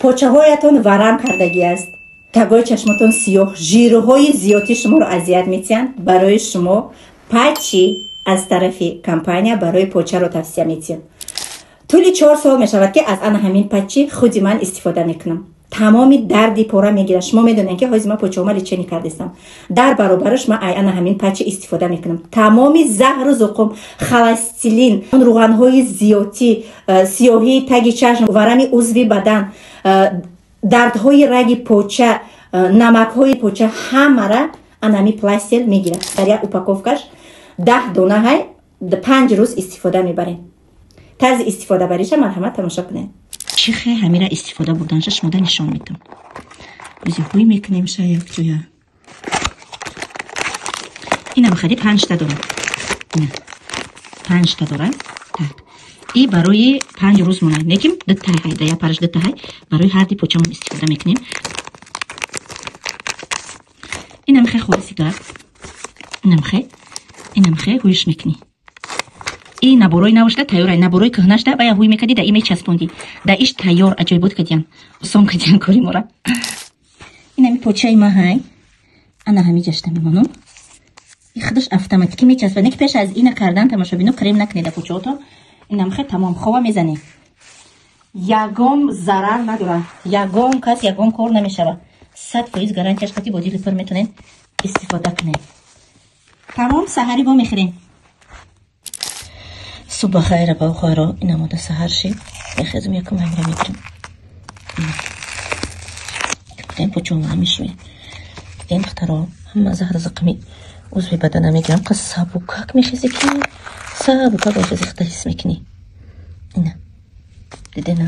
Почаҳоятон варам кардагӣ аст, тагои чашмотон сиёҳ, жирҳои зиёдӣ шуморо азият метиҳанд. Барои шумо патчи аз тарафи компания барои почаро тавсия метиҳам. Тӯли 4 сол мешавад, ки аз ана ҳамин патчи худи ман истифода мекунам. Тамоми дарди пора мегирад. Шумо медонед, ки ҳозир ман почаома лечение кардистам. Дар баробараш ман ай ана ҳамин патчи истифода мекунам. Тамоми заҳру зуқум, холестерин, рӯғанҳои зиёдӣ, сиёҳии таги чашм, варами узви бадан, дардҳои раги поча, намакҳои поча, ҳамара анами пластырь мегирад. Дар як упаковкаш 10 дона ҳай, 5 рӯз истифода мебарем. Тарзи истифодабариша марҳамат, тамошо кунед. Чӣ хел ҳамира истифода бурданша шумода нишон медам. Ози ҳуй мекунем ша якҷоя. Инам хари панҷта дорад, ина панҷта дорад. Так, и барои 5 рӯз монад, лекин дутаи ҳай, да я параш дута ҳай, барои ҳарди почамон истифода мекунем. Инам хе холиси гап, инам хе ҳуйш мекунӣ. И наборои навшда тайёр, ай наборои кӯҳнашда бая ҳуй мекардӣ, да и мечаспондӣ, да иш тайёр. Аҷоибот кардиян, осон кардиян кори мора. Инами почаи ма ҳай, ана ҳами ҷашта мемонам, и худаш автоматикӣ мечаспад. Не ки пеш аз ина кардан, тамошобино, крем накунед почаото. Инам хе тамом, хова мезанӣ, ягон зарар надорад, ягон кас ягон кор намешавад. 100% гарантияш қати бо дили пур метонед истифода кунед. Тамом, саҳарӣ бо мехӯрем. Субҳ бахайр, апа, хоҳаро. Ин омода саҳар шид, мехезм, якум ҳамира мегирем, почома мешӯем. Дидем, духтаро, ҳама заҳру зиқми узви бадана мегирам. Қаз сабукак мехези, ки сабукак мехези, худа ҳис мекунӣ. Ина дидена.